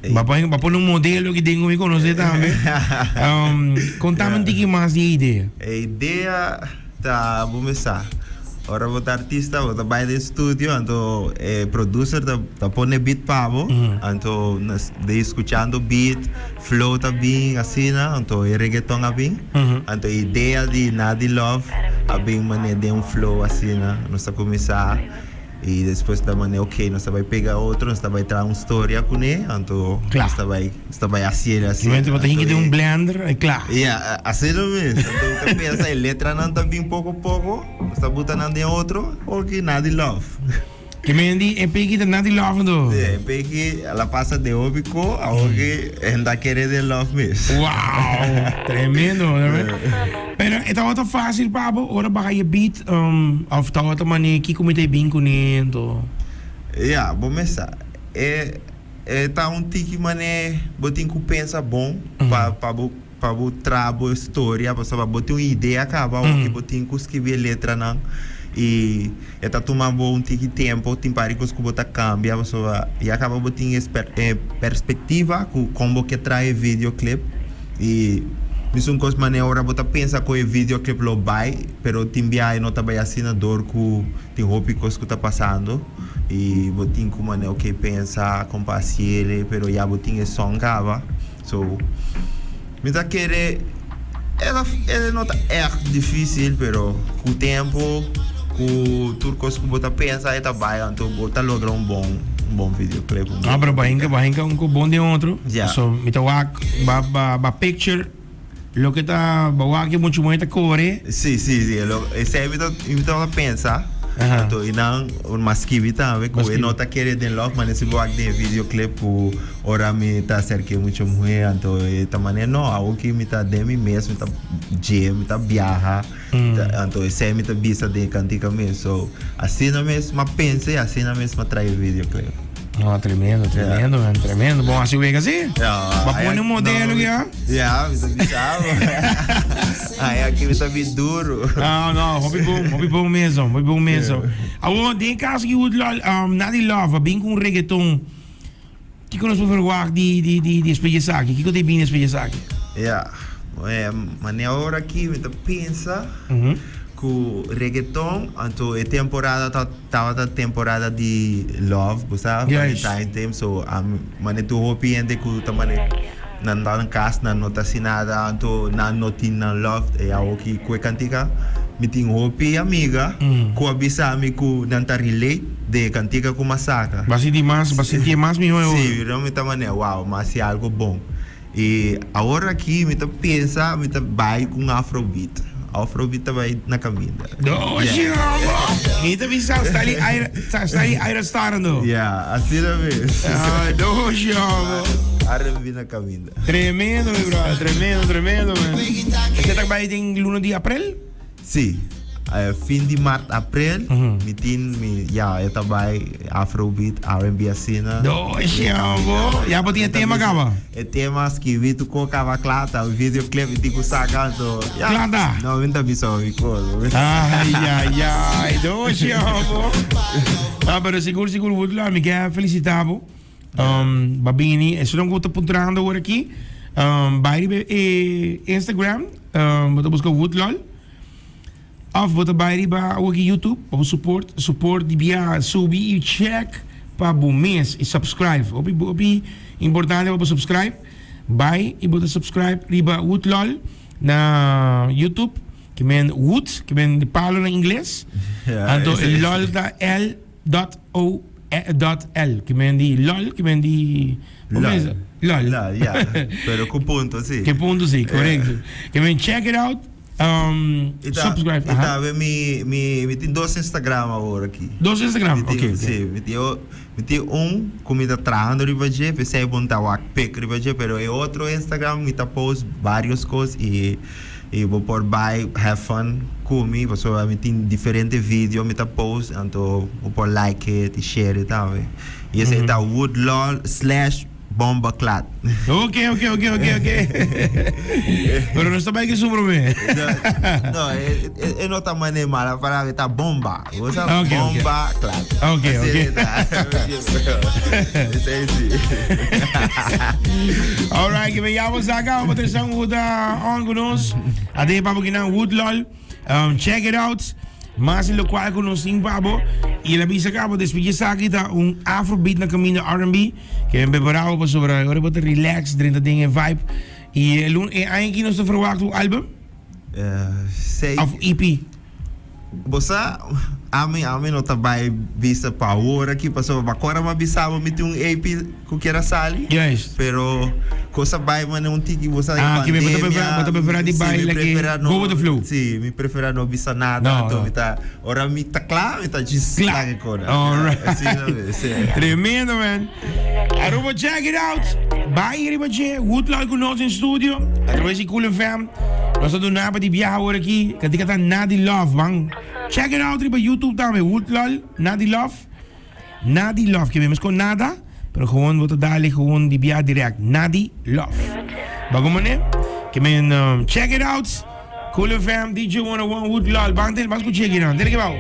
Ba pone, ba pone un modelo ki den ku mi konosé tambe. Kontami un tiki mas di e idea. E idea ta bo mes sa. Ora bo ta artista bo ta bai den studio anto e producer ta ta pone beat pa bo anto de escuchando beat flow ta bin asina anto e reggaeton a bin anto e idea di Nadi Love a bin mane den un flow asina nos ta cuminsa Y despues ta mane ok nos ta bay pega otro nos ta bay traha un storia cune anto nos ta bay nos ta bay haciel asina. Momento bo ta hinca den un blender y cla. Ya asina mes anto bo ta pensa e letranan ta bin poco poco nos ta buta nan den otro ok Nadi Love. Ke men di e peki ta Nadi Love anto. Si e peki a la pasa den hopi ko awor ki hende ta kere den love mes. Wow tremendo. Pero e tabata facil pa bo ora baha e beat of tabata mane kico mi ta e bin cune anto? Ya, bo mes sa. E e ta un tiki mane bo tin cu pensa bon pa pa bo pa bo traha bo storia pasobra bo tin un idea caba awor ki bo tin cu scribi e letranan y e ta tuma bo un tiki tempo tin par di cos cu bo ta cambia pasobra ya caba bo tin e e perspectiva cu con bo ke traha e videoclip. Y mesun cos manera ora bo ta pensa cu e videoclip lo bay, pero tin biaha e no ta bay asina door cu tin hopi cos cu ta pasando y bo tin cu manera ok pensa con pa haciele pero ya bo tin e song caba so mi ta kere e ta e no ta echt dificil pero cu tempo cu tur cos cu bo ta pensa e ta bay anto bo ta logra un bon un bon videoclip. No pero bo hinca bo hinca un cu bon den otro so mi ta wak. Ba ba ba picture loke ta ba wak e mucho muhe ta kore. Si si si lo esei mi ta mi tabata pensa anto y nan mas skibi tambe ku e no ta kere den love mane si bo wak den e videoclip ku ora mi ta aserka e mucho muhe anto e ta mane no awoki mi ta den mi mes mi ta dje mi ta biaha anto esei mi ta bisa den e kantika mes so asina mes mi a pensa y asina mes mi a trae e videoclip. No, tremendo, tremendo, man, tremendo. Bon, así wega así. Ja, Va pone un modelo ya. Ja, mi ta bisa. Ay, aki mi ta bi duro. No, no, hopi bon, hopi bon mesmo, hopi bon mesmo. Awor, den caso ki Woodlol, Nadi Love, bin con reggaeton. Kiko nos por verwacht di di di di despues di esaki? Kiko ta bin despues di esaki? Ja, eh, mane awor aki mi ta pensa ku reggaeton, anto e temporada ta Tabata temporada di love, bo sa, Valentine time, so ami mane tur hopi hende ku ta mane nan ta na kas nan no ta hasi nada, anto nan no tin nan love, e awoki ku e kantika mi tin hopi amiga ku a bisa mi ku nan ta relate den e kantika ku mi a saka. Bo a sinti mas, bo a sintié mas mihó e ora. Si, mi ta mane wow, mi a hasi algo bon. Y awor aki mi ta pensa mi ta bay cu un afrobeat. Afrobeat ta bay na caminda. No, yeah. Mi ta bisa sta li aire, sta li aire starando. Yeah, asina mes. Ah, no, jobo. R&B na caminda. Tremendo, mi brother. Tremendo, tremendo, man. Esey ta bay den luna di april? Sí, fin di mart, aprel, mi tin mi, ya, e ta bai Afrobeat, R&B asina. Doshi amo. Ya bo tin e tema kaba? E tema skibi tu ko kaba kla, ta videoclip mi tin ku saka, anto ya. Kla ta? No, mi no ta bisa hopi kos. Ay, ay, ay, doshi amo. Ah, pero sigur, sigur, Woodlawn, mi ke felicita bo. Um, ba bini, esun ku ta puntrando awor aki, um, bai riba e Instagram, um, bo ta buska Woodlol. Of bo ta bai riba awor aki YouTube, pa bo support, support di bia subi i check pa bo mes i subscribe. Hopi, hopi importante pa bo subscribe. Bai i bo ta subscribe riba Woodlol na YouTube, ke men wood, ke men palo na ingles. Anto lol ta L dot O E dot L ki men di lol ki men di Lol. Lol. Lol, ja. Pero ku punto si. Ku punto si, korekto. Ki men check it out. I ta, Subscribe. I tambe mi, mi, mi tin dos Instagram awor aki. Dos Instagram? Mi tin, Ok, ok. Si, mi tin, mi tin un ku mi ta trahando riba dje, p'esei bo no ta wak pic riba dje, pero e otro Instagram mi ta post varios kos i I bo por bai have fun ku mi pasobra mi tin diferente video mi ta post anto bo por like it i share it tambe. I esei ta woodlol slash Bombaclaat. Ok, ok, ok, ok, ok. Pero no ta bai ku su promé. No, e, e, e no ta mane mala palabra, ta bomba. Bo sa Ok, ok. bombaclaat. Ok. Esei si. Alright, ke me llamo Saka, vamos a un gusta on ku nos. Ade papo kinan Woodlol. Check it out. Mas en locual ku nos tin pabo. Y el a bisa kabo después di esaki ta un afrobeat na camino R&B. Ke ben preparado pa sobra ora bo ta relax drenta den e vibe. Y e lun e aña aki nos ta verwacht un album Sei. of EP. Bo sa, ami, ami no ta bai bisa pa awor aki, pasobra pa kora mi a bisa bo mi tin un EP ku kier a sali. Juist. Pero kos a bai manera un tiki, bo sa, e Ah, ki bo ta prefera, bo ta prefera di Si, bai mi like prefera no, go with the flow. Si, mi prefera no bisa nada, No, anto no. mi ta, ora mi ta kla, mi ta djis Kla. laga e kona. Alright. Asina mi, si. Tremendo, man. Aruba check it out. Bai riba dje, Woodlal ku nos den studio. A traves di Cool FM. Nos ta duna pa di biaha awor aki. Kantika ta Nadi Love, man. Check it out riba YouTube tambe. Woodlal, Nadi Love. Nadi Love. Ke mes kon nada, pero gewoon bo ta dale gewoon di biaha direct. Nadi Love. Bago mane? Ke men check it out. Cool FM, DJ 101, Woodlal. Ban ten, ban skucha aki nan. Dele ke bou.